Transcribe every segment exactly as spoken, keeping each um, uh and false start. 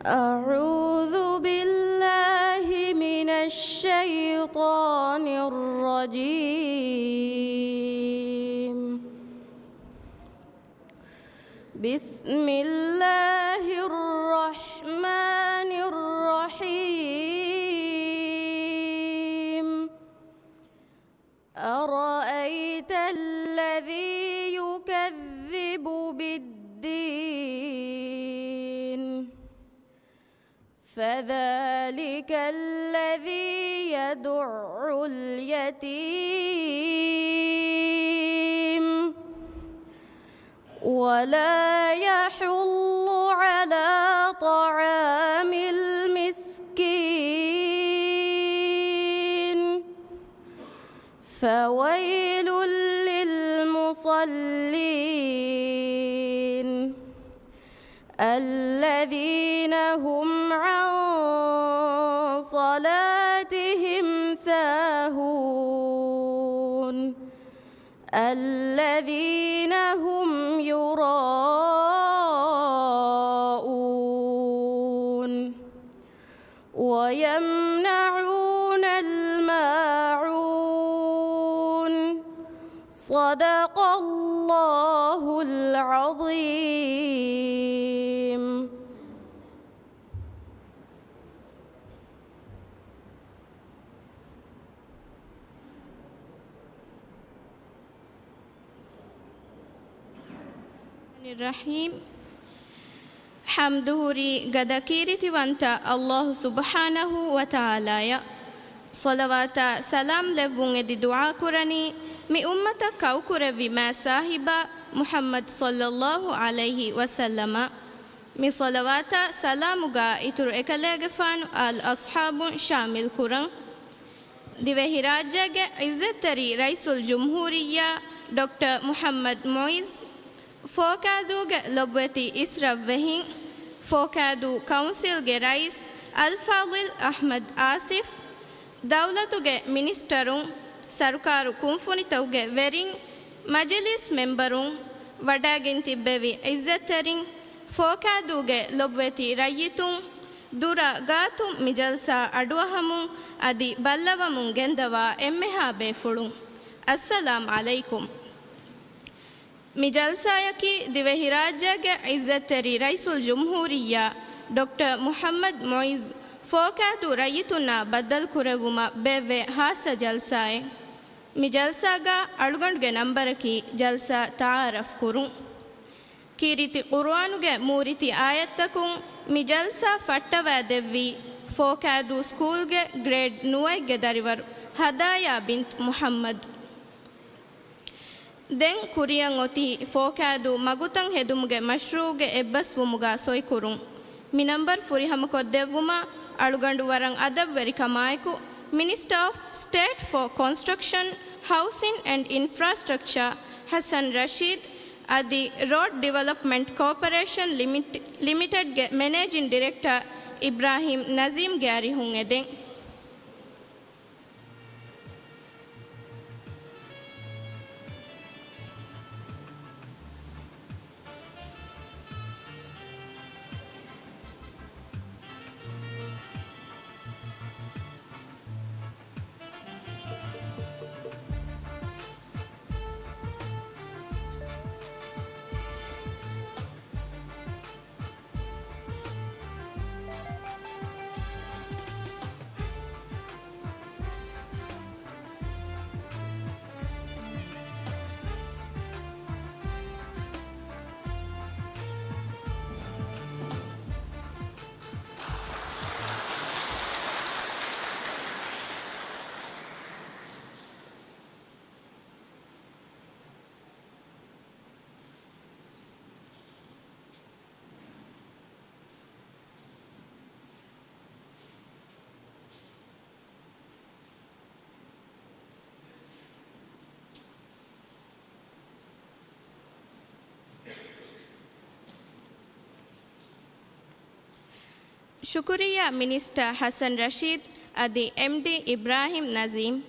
أعوذ بالله من الشيطان الرجيم. بسم الله الرحمن الرحيم. أرأيت الذي يكذب بالدين. فذلك الذي يدع اليتيم ولا يحض على طعام المسكين. فويل للمصلين الذين هم عن صلاتهم ساهون الذين هم يراءون ويمنعون الماعون. صدق الله العظيم. الرحيم. ޙަމްދު ހުރީ ގަދަ ކީރިތިވަންތަ ﷲ ސުބްޙާނަހޫ ވަތަޢާލާއަށް. ޞަލަވާތާ ސަލާމް ލެއްވުން އެދި ދުޢާ ކުރަނީ، މި އުއްމަތަށް ކައުކުރެއްވި މާތް ސާހިބާ މުޙައްމަދު ޞައްލައްލާހު ޢަލައިހި ވަސައްލަމަށް. މި ޞަލަވާތާ ސަލާމުގާ އިތުރު އެކަލޭގެފާނު އާލް އަޞްޙާބުން ޝާމިލް ކުރަން. ދިވެހިރާއްޖޭގެ ޢިއްޒަތްތެރި ރައީސުލްޖުމްހޫރިއްޔާ ޑޮކްޓަރ މުޙައްމަދު މުޢިއްޒު، ފޯކާދޫގެ ލޮބުވެތި އިސްރަށްވެހިން، ފޯކާދޫ ކައުންސިލްގެ ރައީސް އަލްފާޟިލް އަޙްމަދު އާސިފް، ދައުލަތުގެ މިނިސްޓަރުން، ސަރުކާރު ކުންފުނިތަކުގެ ވެރިން، މަޖިލީސް މެމްބަރުން، ވަޑައިގެން ތިއްބެވި ޢިއްޒަތްތެރިން، ފޯކާދޫގެ ލޮބުވެތި ރައްޔިތުން، ދުރާ ގާތުން މި ޖަލްސާ އަޑުއަހަމުން އަދި ބައްލަވަމުން ގެންދަވާ އެންމެހާ ބޭފުޅުން، އައްސަލާމް ޢަލައިކުމް. މި ޖަލްސާއަކީ ދިވެހިރާއްޖޭގެ ޢިއްޒަތްތެރި ރައީސުލްޖުމްހޫރިއްޔާ ޑޮކްޓަރ މުޙައްމަދު މުޢިއްޒު ފޯކާދޫ ރައްޔިތުންނާ ބައްދަލުކުރެއްވުމަށް ބޭއްވޭ ޚާއްޞަ ޖަލްސާއެއް. މި ޖަލްސާގާ އަޅުގަނޑުގެ ނަންބަރަކީ ޖަލްސާ ތަޢާރަފް ކުރުން. ކީރިތި ޤުރުއާނުގެ މޫރިތި އާޔަތްތަކުން މި ޖަލްސާ ފައްޓަވައިދެއްވީ ފޯކާދޫ ސްކޫލްގެ ގްރޭޑް ނުވައެއްގެ ދަރިވަރު ހަދާޔާ ބިންތު މުޙައްމަދު. ދެން ކުރިއަށް އޮތީ ފޯކާދޫ މަގުތައް ހެދުމުގެ މަޝްރޫޢުގެ އެއްބަސްވުމުގާ ސޮއިކުރުން. މި ނަންބަރު ފުރިހަމަކޮށްދެއްވުމަށް އަޅުގަނޑު ވަރަށް އަދަބުވެރިކަމާއެކު، މިނިސްޓަރ އޮފް ސްޓޭޓް ފޯ ކޮންސްޓްރަކްޝަން، ހައުސިން އެންޑް އިންފްރާސްޓްރަކްޗާ ހަސަން ރަޝީދު އަދި ރޯޑް ޑިވެލޮޕްމަންޓް ކޯޕަރޭޝަން ލިމިޓް، ލިމިޓެޑްގެ މެނޭޖިން ޑިރެކްޓަރ އިބްރާހީމް ނަޒީމްގެ އަރިހުން އެދެން. ޝުކުރިއްޔާ މިނިސްޓަރ ހަސަން ރަޝީދު އަދި އެމްޑީ އިބްރާހިމް ނަޒީމް.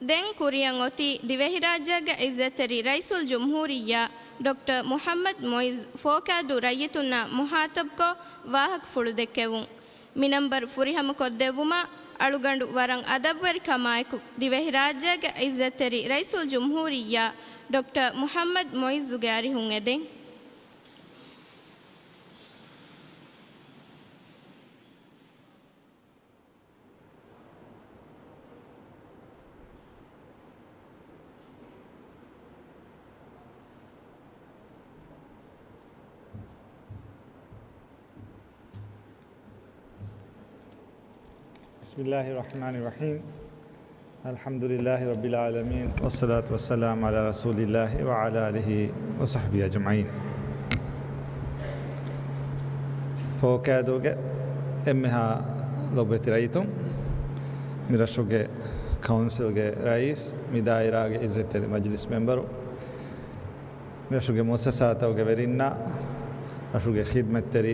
ދެން ކުރިއަށް އޮތީ ދިވެހިރާއްޖޭގެ އިއްޒަތްތެރި ރައީސުލްޖުމްހޫރިއްޔާ ޑޮކްޓަރ މުޙައްމަދު މުޢިއްޒު ފޯކައިދޫ ރައްޔިތުންނާ މުޚާޠަބުކޮށް ވާހަކަފުޅު ދެއްކެވުން. މި ނަންބަރު ފުރިހަމަކޮށްދެއްވުމަށް އަޅުގަނޑު ވަރަށް އަދަބުވެރިކަމާއެކު ދިވެހިރާއްޖޭގެ ޢިއްޒަތްތެރި ރައީސުލްޖުމްހޫރިއްޔާ ޑޮކްޓަރ މުޙައްމަދު މުޢިއްޒުގެ އަރިހުން އެދެން. بسم الله الرحمن الرحيم. الحمد لله رب العالمين، والصلاة والسلام على رسول الله وعلى آله وصحبه أجمعين. ފޯކައިދޫގެ އެންމެހާ ލޮބުވެތި ރައްޔިތުން، މި ރަށުގެ ކައުންސިލްގެ ރައީސް، މި ދާއިރާގެ ޢިއްޒަތްތެރި މަޖިލިސް މެމްބަރު، މި ރަށުގެ މުއައްސަސާތަކުގެ ވެރިންނާ، ރަށުގެ ޚިދްމަތްތެރި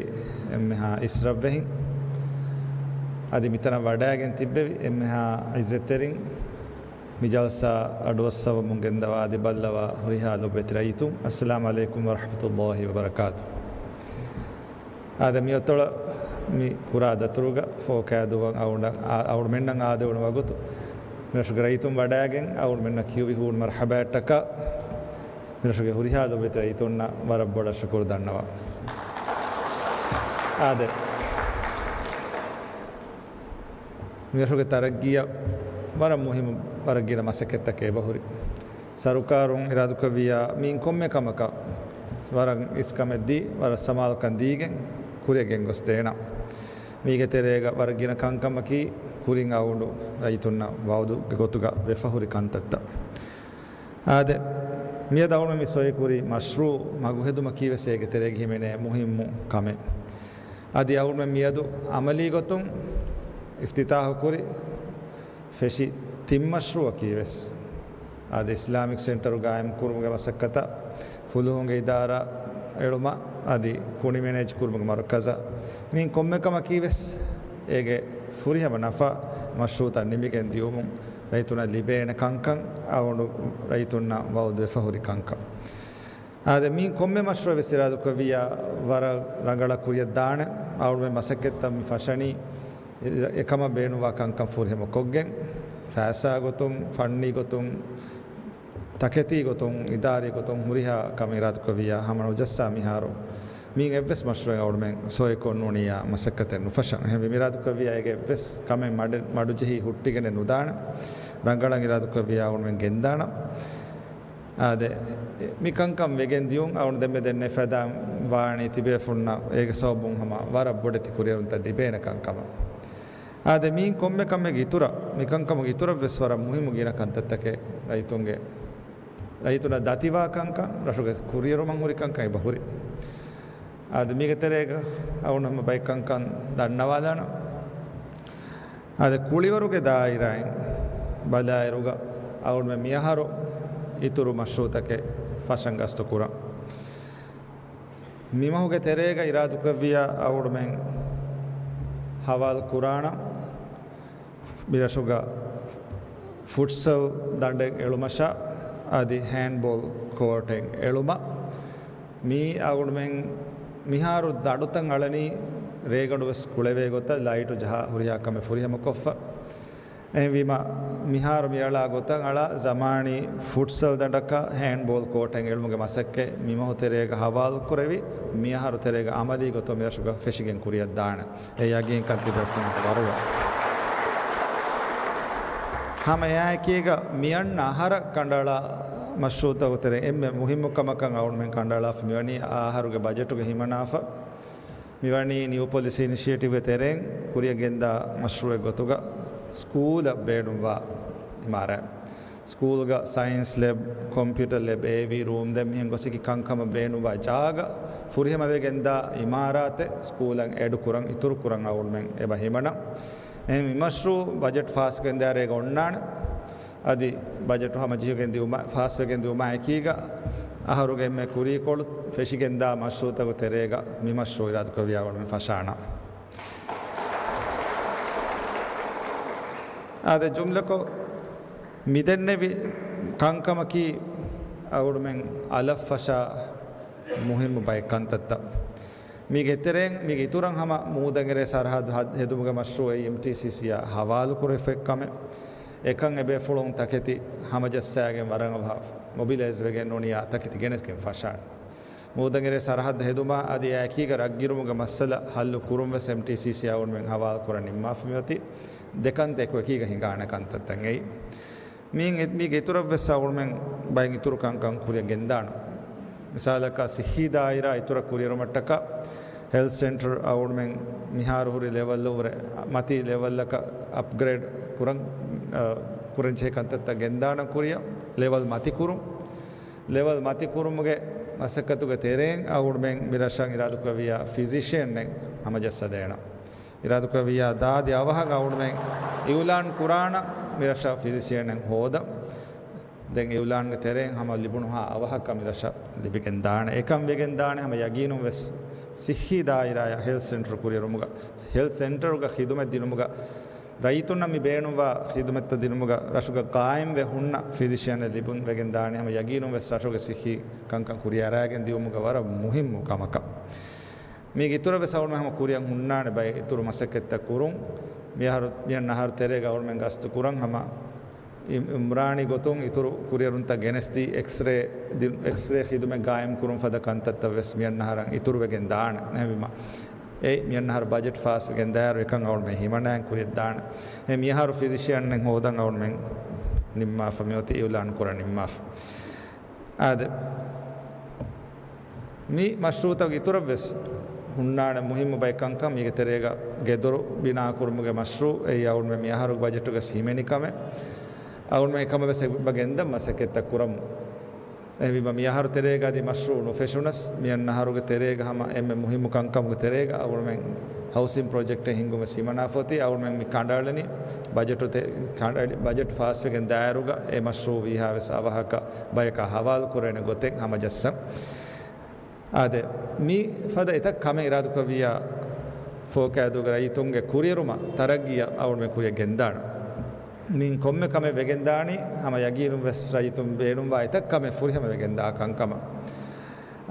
އެންމެހާ އިސްރަށްވެހިން، އަދި މިތަނަށް ވަޑައިގެން ތިއްބެވި އެންމެހާ ޢިއްޒަތްތެރިން، މި ޖަލްސާ އަޑުއައްސަވަމުން ގެންދަވާ އަދި ބައްލަވާ ހުރިހާ ލޮބުވެތި ރައްޔިތުން، އައްސަލާމު ޢަލައިކުމް ވަރަޙްމަތުﷲި ވަބަރަކާތު. އާދެ، މިއޮތޮޅަށް މި ކުރާ ދަތުރުގަ ފޯކައިދޫއަށް އަޅުގަނޑަށް އާ-، އަޅުގަނޑުމެންނަށް އާދެވުނު ވަގުތު، މި ރަށުގެ ރައްޔިތުން ވަޑައިގެން އަޅުގަނޑުމެންނަށް ކިޔުވި ހޫނު މަރްޙަބާއަށްޓަކާ، މި ރަށުގެ ހުރިހާ ލޮބުވެތި ރައްޔިތުންނަށް ވަރަށް ބޮޑަށް ޝުކުރު ދަންނަވަން. އާދެ، މި ރަށުގެ ތަރައްގީއަށް ވަރަށް މުހިއްމު ވަރަށް ގިނަ މަސައްކަތްތަކެއް އެބަހުރި. ސަރުކާރުން އިރާދަކުރެއްވިއްޔާ، މިއިން ކޮންމެ ކަމަކަށް ވަރަށް އިސްކަމެއްދީ، ވަރަށް ސަމާލުކަން ދީގެން ކުރިއަށް ގެންގޮސްދޭނަ. މީގެ ތެރޭގަ ވަރަށް ގިނަ ކަންކަމަކީ، ކުރިން އަޅުގަނޑު ރައްޔިތުންނަށް ވަޢުދުގެ ގޮތުގަ ވެފަހުރި ކަންތައްތައް. އާދެ، މިއަދު އަޅުގަނޑު މި ސޮއިކުރި މަޝްރޫޢު މަގުހެދުމަކީވެސް އޭގެ ތެރޭގަ ހިމެނޭ މުހިއްމު ކަމެއް. އަދި އަޅުގަނޑު މިއަދު ޢަމަލީ ގޮތުން އިފްތިތާޙުކުރި ފެށި ތިން މަޝްރޫޢަކީވެސް، އާދެ، އިސްލާމިކް ސެންޓަރު ގާއިމްކުރުމުގެ މަސައްކަތަށް، ފުލުހުންގެ އިދާރާ އެޅުމަށް، އަދި ކުނި މެނޭޖްކުރުމުގެ މަރުކަޒަށް، މިއިން ކޮންމެ ކަމަކީވެސް އޭގެ ފުރިހަމަ ނަފާ މަޝްރޫޢުތައް ނިމިގެން ދިއުމުން ރައްޔިތުންނަށް ލިބޭނެ ކަންކަން، އަޅުގަނޑު ރައްޔިތުންނަށް ވަޢުދުވެފަ ހުރި ކަންކަން. އާދެ، މިއިން ކޮންމެ މަޝްރޫޢެއް ވެސް އިރާދަކުރެއްވިއްޔާ، ވަރަށް ރަނގަޅަށް ކުރިއަށް ދާނެ. އަޅުގަނޑުމެން މަސައްކަތްތައް މި ފަށަނީ، އެކަމަށް ބޭނުންވާ ކަންކަން ފުރިހަމަ ކޮށްގެން، ފައިސާ ގޮތުން، ފަންނީ ގޮތުން، ތަކެތީ ގޮތުން، އިދާރީ ގޮތުން ހުރިހާ ކަމެއް އިރާދަކުރެއްވިއްޔާ، ހަމަ ނުޖައްސާ މިހާރު މިއިން އެއްވެސް މަޝްރޫޢެއް އަޅުގަނޑުމެން ސޮއިކޮށް ނޫނިއްޔާ މަސައްކަތެއް ނުފަށަން. އެހެންވެ، މި އިރާދަކުރެއްވިއްޔާ އޭގެ އެއްވެސް ކަމެއް މަޑެއް، މަޑުޖެހި ހުއްޓިގެނެއް ނުދާނެ. ރަނގަޅަށް އިރާދަކުރެއްވިއްޔާ އަޅުގަނޑުމެން ގެންދާނަން. އާދެ، މި ކަންކަން ވެގެން ދިޔުން އަޅުގަނޑު ދެންމެ ދެންނެވި ފަދައިން ވާނީ ތިބޭފުޅުންނަށް އޭގެ ސަބަބުން ހަމަ ވަރަށް ބޮޑެތި ކުރިއެރުންތައް ލިބޭނެ ކަންކަމަށް. އާދެ، މިއިން ކޮންމެ ކަމެއްގެ އިތުރަށް، މި ކަންކަމުގެ އިތުރަށް ވެސް ވަރަށް މުހިއްމު ގިނަ ކަންތައްތަކެއް ރައްޔިތުންގެ، ރައްޔިތުންނަށް ދަތިވާ ކަންކަން، ރަށުގެ ކުރިއެރުމަށް ހުރި ކަންކަން އެބަ ހުރި. އާދެ، މީގެ ތެރޭގަ އަޅުގަނޑު ހަމަ ބައެއް ކަންކަން ދަންނަވާލާނަން. އާދެ، ކުޅިވަރުގެ ދާއިރާއިން ބަލާއިރުގަ އަޅުގަނޑުމެން މިއަހަރު އިތުރު މަޝްރޫޢުތަކެއް ފަށަން ގަސްތު ކުރަން. މިމަހުގެ ތެރޭގަ އިރާދަކުރެއްވިއްޔާ އަޅުގަނޑުމެން ހަވާލު ކުރާނަން މިރަށުގަ ފުޓްސަލް ދަނޑެއް އެޅުމަށާ އަދި ހޭންޑްބޯލް ކޯޓެއް އެޅުމަށް. މީ އަޅުގަނޑުމެން މިހާރު ދަނޑުތައް އަޅަނީ ރޭގަނޑު ވެސް ކުޅެވޭ ގޮތަށް ލައިޓު ޖަހާ ހުރިހާ ކަމެއް ފުރިހަމަ ކޮށްފަ. އެހެންވީމަ، މިހާރު މިއަޅާ ގޮތަށް އަޅާ ޒަމާނީ ފުޓްސަލް ދަނޑަކަށް ހޭންޑްބޯލް ކޯޓެއް އެޅުމުގެ މަސައްކަތް މިމަހު ތެރޭގަ ހަވާލު ކުރެވި، މިއަހަރު ތެރޭގަ އަމަލީ ގޮތުން މިރަށުގަ ފެށިގެން ކުރިއަށް ދާނެ. އެ ޔަގީންކަން ތިބޭފުޅުންނަށް ވަރުވާ. ހަމަ އެއާއެކީގަ މިއަންނަ އަހަރަށް ކަނޑައަޅާ މަޝްރޫޢުތަކުގެ ތެރެއިން އެންމެ މުހިއްމު ކަމަކަށް އަޅުގަނޑުމެން ކަނޑައަޅާފަ މިވަނީ އަހަރުގެ ބަޖެޓުގެ ހިމަނާފަ މިވަނީ ނިއު ޕޮލިސީ އިނިޝިއޭޓިވްގެ ތެރެއިން ކުރިއަށް ގެންދާ މަޝްރޫޢެއް ގޮތުގަ ސްކޫލަށް ބޭނުންވާ އިމާރާތް. ސްކޫލްގަ ސައިންސް ލެބް، ކޮމްޕިއުޓަރ ލެބް، އޭވީ ރޫމް ދެން މިހެން ގޮސްއެކި ކަންކަމަށް ބޭނުންވާ ޖާގަ ފުރިހަމަވެގެންދާ އިމާރާތެއް ސްކޫލަށް އެޑު ކުރަން އިތުރު ކުރަން އަޅުގަނޑުމެން އެބަ ހިމަނަން. އެހެން މި މަޝްރޫޢު ބަޖެޓް ފާސްކޮށް ގެންދާރޭގަ އޮންނާނެ. އަދި ބަޖެޓު ހަމަޖެހިގެން ދިއުމާ، ފާސްވެގެން ދިއުމާ އެކީގަ އަހަރުގެ އެންމެ ކުރީކޮޅު ފެށިގެންދާ މަޝްރޫޢުތަކުގެ ތެރޭގަ މި މަޝްރޫޢު އިރާދަކުރެއްވިއްޔާ އަޅުގަނޑުމެން ފަށާނަން. އާދެ، ޖުމްލަކޮށް މިދެންނެވި ކަންކަމަކީ އަޅުގަނޑުމެން އަލަށްފަށާ މުހިއްމު ބައެއް ކަންތައްތައް. މީގެ ތެރެއިން، މީގެ އިތުރަށް ހަމަ މޫދަނގެރޭ ސަރަހައްދު ހަ-، ހެދުމުގެ މަޝްރޫޢެއް އެމްޓީސީސީއާ ހަވާލުކުރެވިފައި ކަމެއް. އެކަން އެބޭފުޅުން ތަކެތި ހަމަޖައްސާގެން ވަރަށް އަވަހަށް މޮބިލައިޒް ވެގެން ނޫނިއްޔާ ތަކެތި ގެނެސްގެން ފަށާނެ. މޫދަނގެރޭ ސަރަހައްދު ހެދުމާ އަދި އެއާއެކީގަ ރަށްގިރުމުގެ މައްސަލަ ހައްލު ކުރުން ވެސް އެމްޓީސީސީއާ އަޅުގަނޑުމެން ހަވާލު ކުރަން ނިންމާފަ މިއޮތީ. ދެ ކަންތައް އެކު އެކީގަ ހިނގާނެ ކަންތައްތައް އެއީ. މީ-، މީގެ އިތުރަށް ވެސް އަޅުގަނޑުމެން ބައެއް އިތުރު ކަންކަން ކުރިއަށް ގެންދާނަން. މިސާލަކަށް ސިއްހީ ދާއިރާ އިތުރަށް ކުރިއެރުމަށްޓަކާ ހެލްތް ސެންޓަރ އަޅުގަނޑުމެން މިހާރު ހުރި ލެވަލް ވުރެ މަތީ ލެވަލްއަކަށް އަޕްގްރޭޑް ކުރަން، އަ، ކުރަންޖެހޭ ކަންތައްތައް ގެންދާނަން ކުރިއަށް ލެވަލް މަތިކުރުން. ލެވަލް މަތިކުރުމުގެ މަސައްކަތުގެ ތެރެއިން އަޅުގަނޑުމެން މިރަށަށް އިރާދަކުރެއްވިއްޔާ ފިޒިޝިއަންއެއް ހަމަޖައްސަދޭނަން. އިރާދަކުރެއްވިއްޔާ ދާދި އަވަހަށް އަޅުގަނޑުމެން އިއުލާން ކުރާނަން މިރަށަށް ފިޒިޝިއަންއެއް ހޯދަން. ދެން އިއުލާންގެ ތެރެއިން ހަމަ ލިބުނުހާ އަވަހަކަށް މިރަށަށް ލިބިގެން ދާނެ. އެކަން ވެގެން ދާނެ ހަމަ ޔަގީނުން ވެސް ސިއްހީ ދާއިރާއަށް ހެލްތް ސެންޓަރު ކުރިއެރުމުގަ، ހެލްތް ސެންޓަރުގަ ޚިދުމަތް ދިނުމުގަ، ރައްޔިތުންނަށް މި ބޭނުންވާ ޚިދުމަތްތައް ދިނުމުގަ ރަށުގަ ޤާއިމްވެ ހުންނަ ފިޒިޝިއަނެއް ލިބުން ވެގެން ދާނެ ހަމަ ޔަގީނުން ވެސް ރަށުގެ ސިއްހީ ކަންކަން ކުރިއަރާގެން ދިއުމުގަ ވަރަށް މުހިއްމު ކަމަކަށް. މީގެ އިތުރަށް ވެސް އަޅުގަނޑުމެން ހަމަ ކުރިއަށް ހުންނާނެ ބައެއް އިތުރު މަސައްކަތްތައް ކުރުން. މިއަހަރު، މިއަންނަ އަހަރު ތެރޭގަ އަޅުގަނޑުމެން ގަސްތު ކުރަން ހަމަ އި-، އިމްރާނީ ގޮތުން އިތުރު ކުރިއެރުންތައް ގެނެސްދީ، އެކްސްރޭ ދި-، އެކްސްރޭ ޚިދުމަތް ގާއިމް ކުރުން ފަދަ ކަންތައްތައް ވެސް މިއަންނަ އަހަރަށް އިތުރުވެގެން ދާނެ. އެހެންވީމަ، އެ މިއަންނަ އަހަރު ބަޖެޓް ފާސްވެގެން ދާއިރު އެކަން އަޅުގަނޑުމެން ހިމަނައިން ކުރިއަށް ދާނެ. އެ މިއަހަރު ފިޒިޝިއަންއެއް ހޯދަން އަޅުގަނޑުމެން ނިންމާފަ މިއޮތީ އިއުލާން ކުރަން ނިންމާފަ. އާދެ، މި މަޝްރޫޢުތަކުގެ އިތުރަށް ވެސް ހުންނާނެ މުހިއްމު ބައެއް ކަންކަން. މީގެ ތެރޭގަ ގެދޮރު ބިނާކުރުމުގެ މަޝްރޫޢު، އެއީ އަޅުގަނޑުމެން މި އަހަރުގެ ބަޖެޓުގަ ހިމެނި ކަމެއް. އަޅުގަނޑުމެން އެކަމަށް ވެސް އެބަ ގެންދަން މަސައްކަތްތައް ކުރަމު. އެހެންވީމަ، މި އަހަރު ތެރޭގަ އަދި މަޝްރޫޢު ނުފެށުނަސް، މިއަންނަ އަހަރުގެ ތެރޭގަ ހަމަ އެންމެ މުހިއްމު ކަންކަމުގެ ތެރޭގަ އަޅުގަނޑުމެން ހައުސިން ޕްރޮޖެކްޓެއް ހިންގުމަށް ހިމަނާފަ އޮތީ. އަޅުގަނޑުމެން މި ކަނޑައަޅަނީ ބަޖެޓު ތެ-، ކަނޑައެޅި-، ބަޖެޓް ފާސްވެގެން ދާއިރުގަ އެ މަޝްރޫޢު ވީހާވެސް އަވަހަކަށް ބަޔަކާ ހަވާލު ކުރެވޭނެ ގޮތެއް ހަމަޖައްސަން. އާދެ، މި ފަދަ އެތައް ކަމެއް އިރާދަކުރެއްވިއްޔާ، ފޯކައިދޫގެ ރައްޔިތުންގެ ކުރިއެރުމަށް ތަރައްގީއަށް އަޅުގަނޑުމެން ކުރިއަށް ގެންދާނަން. މިއިން ކޮންމެ ކަމެއް ވެގެންދާނީ، ހަމަ ޔަގީނުން ވެސް ރައްޔިތުން ބޭނުންވާ އެތައް ކަމެއް ފުރިހަމަ ވެގެންދާ ކަންކަމަށް.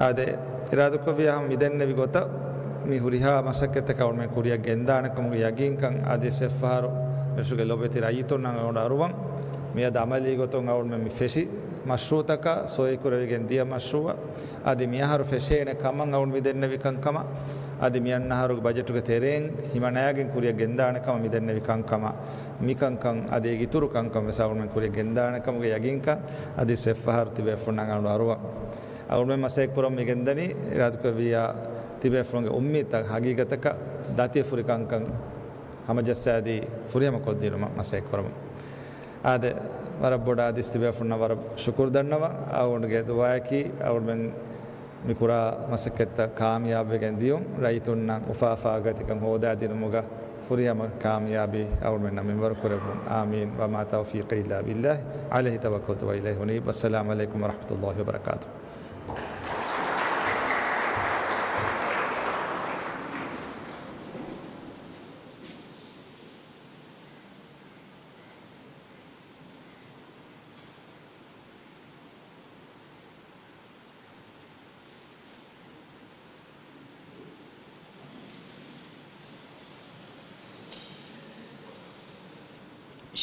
އާދެ، އިރާދަކުރެއްވިއްޔާ ހަމަ މިދެންނެވި ގޮތަށް މި ހުރިހާ މަސައްކަތްތަކަށް އަޅުގަނޑުމެން ކުރިއަށް ގެންދާނެ ކަމުގެ ޔަގީންކަން އަދި އެއްފަހަރު މިރަށުގެ ލޮބެތި ރައްޔިތުންނަށް އަޅުގަނޑު އަރުވަން. މިއަދު އަމަލީ ގޮތުން އަޅުގަނޑުމެން މި ފެށި މަޝްރޫޢުތަކަށް ސޮއިކުރެވިގެން ދިޔަ މަޝްރޫޢަށް އަދި މިއަހަރު ފެށޭނެ ކަމަށް އަޅުގަނޑު މިދެންނެވި ކަންކަމަށް އަދި މިއަންނަ އަހަރުގެ ބަޖެޓުގެ ތެރެއިން ހިމަނައިގެން ކުރިއަށް ގެންދާނެ ކަމަށް މިދެންނެވި ކަންކަމަށް، މިކަންކަން އަދި އިތުރު ކަންކަން ވެސް އަޅުގަނޑުމެން ކުރިއަށް ގެންދާނެ ކަމުގެ ޔަގީންކަން އަދި އެއްފަހަރު ތިބޭފުޅުންނަށް އަޅުގަނޑު އަރުވަން. އަޅުގަނޑުމެން މަސައްކަތްކުރަމުން މިގެންދަނީ އިރާދަކުރެއްވިއްޔާ ތިބޭފުޅުންގެ އުއްމީދުތައް ހަގީގަތަކަށް ދަތިވެފަ ހުރި ކަންކަން ހަމަޖައްސާދީ ފުރިހަމަ ކޮށްދިނުމަށް މަސައްކަތްކުރަމުން. އާދެ، ވަރަށް ބޮޑަށް އަދިސް ތިބޭފުޅުންނަށް ވަރަށް ޝުކުރު ދަންނަވަން. އަޅުގަނޑުގެ ދުޢާއަކީ އަޅުގަނޑުމެން މި ކުރާ މަސައްކަތްތައް ކާމިޔާބުވެގެން ދިޔުން، ރައްޔިތުންނަށް އުފާ އުފާގަތިކަން ހޯދާދިނުމުގަ ފުރިހަމަ ކާމިޔާބީ އަޅުގަނޑުމެންނަށް މިންވަރު ކުރެއްވުން. އާމީން. وما توفيقي إلا بالله، عليه توكلت وإليه أنيب. والسلام عليكم ورحمة الله وبركاته.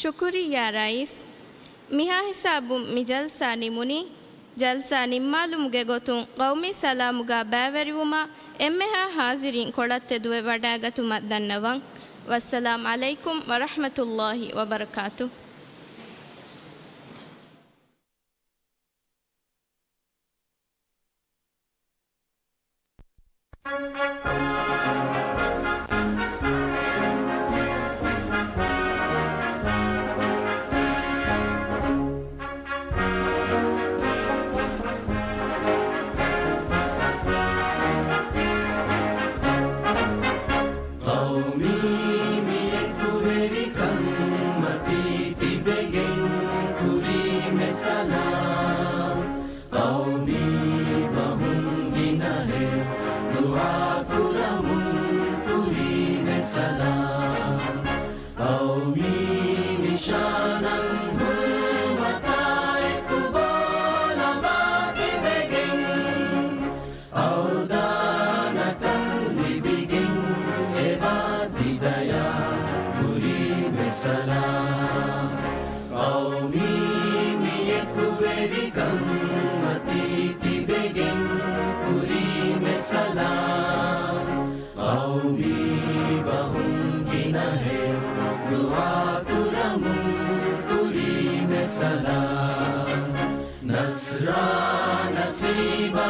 ޝުކުރިއްޔާ ރައީސް. މިހާ ހިސާބުން މި ޖަލްސާ ނިމުނީ. ޖަލްސާ ނިންމާލުމުގެ ގޮތުން ޤައުމީ ސަލާމުގަ ބައިވެރިވުމަށް އެންމެހާ ޙާޟިރީން ކޮޅަށް ތެދުވެވަޑައިގަތުމަށް ދަންނަވަން. ވައްސަލާމް ޢަލައިކުމް ވަރަޙްމަތުﷲި ވަބަރަކާތުހު. ޤައުމީ މި އެކުވެރިކަން މަތީ ސަލާމް. ޤައުމީ މި އެކުވެރިކަން މަތީ ތިބެގެން ކުރީމެ ސަލާމް. ޤައުމީ ބަހުން ގިނަހެޔޮ ދުޢާ ކުރަމުން ކުރީމެ ސަލާމް. ނަޞްރާ ނަސީބާ